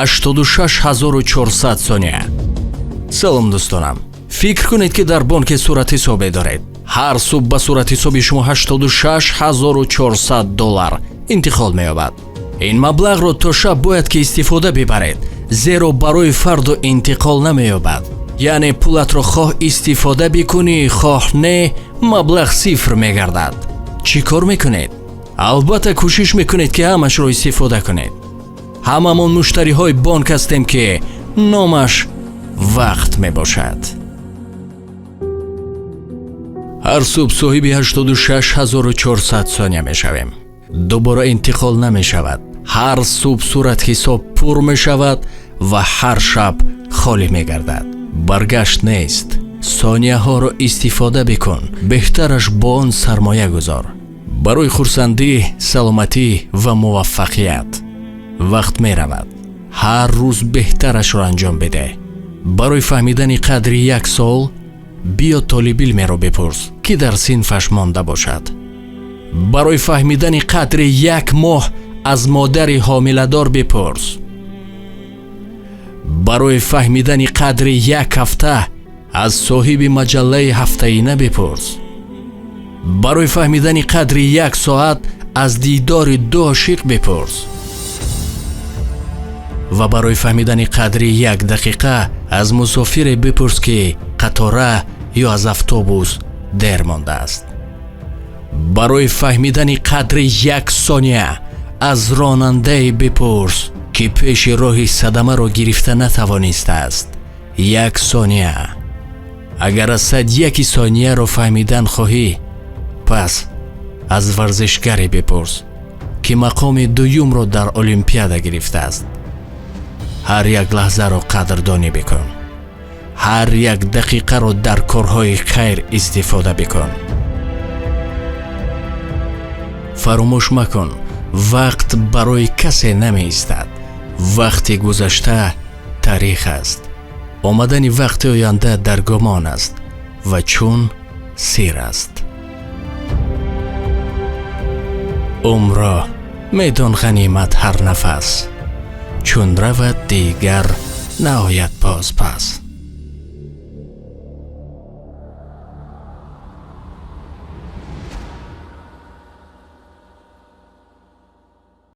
86 400 сония. Салом, дӯстонам. Фикр кунед, ки дар бонке суратҳисобе доред. Ҳар субҳ ба суратҳисоби шумо 86 400 доллар интиқол меёбад. Ин маблағро то шаб бояд ки истифода бибаред, зеро барои фардо интиқол намеёбад. Яъне пулатро хоҳ истифода бикунӣ, хоҳ не, маблағ сифр мегардад. Чӣ кор мекунед? Албатта, кӯшиш мекунед, ки ҳамашро истифода кунед. Ҳамамон муштариҳои бонк ҳастем, ки номаш вақт мебошад. Ҳар субҳ соҳиби 86 400 сония мешавем. Дубора интиқол намешавад. Ҳар субҳ суратҳисоб пур мешавад ва ҳар шаб холӣ мегардад. Баргашт нест. Сонияҳоро истифода бикун, беҳтараш бо он сармоя гузор барои хурсандӣ, саломатӣ ва муваффақият. Вақт меравад, ҳар рӯз беҳтарашро анҷом бидеҳ. Барои фаҳмидани қадри як сол биё толибилмеро бипурс, ки дар синфаш монда бошад. Барои фаҳмидани қадри як моҳ аз модари ҳомиладор бипурс. Барои фаҳмидани қадри як ҳафта аз соҳиби маҷаллаи ҳафтаина бипурс. Барои фаҳмидани қадри як соат аз дидори ду ошиқ бипурс. Ва барои фаҳмидани қадри як дақиқа аз мусофире бипурс, ки қатора ё аз автобус дер мондааст. Барои фаҳмидани қадри як сония аз ронандае бипурс, ки пеши роҳи садамаро гирифта натавонистааст. Як сония. Агар аз сад яки сонияро фаҳмидан хоҳӣ, пас аз варзишгаре бипурс, ки мақоми дуюмро дар олимпиада гирифтааст. Ҳар як лаҳзаро қадрдонӣ бикун, ҳар як дақиқаро дар корҳои хайр истифода бикун. Фаромӯш макун, вақт барои касе намеистад. Вақти гузашта таърих аст, омадани вақти оянда дар гумон аст ва чун сир аст. Умрро медон ғанимат ҳар нафас, чун равад, дигар наояд боз пас.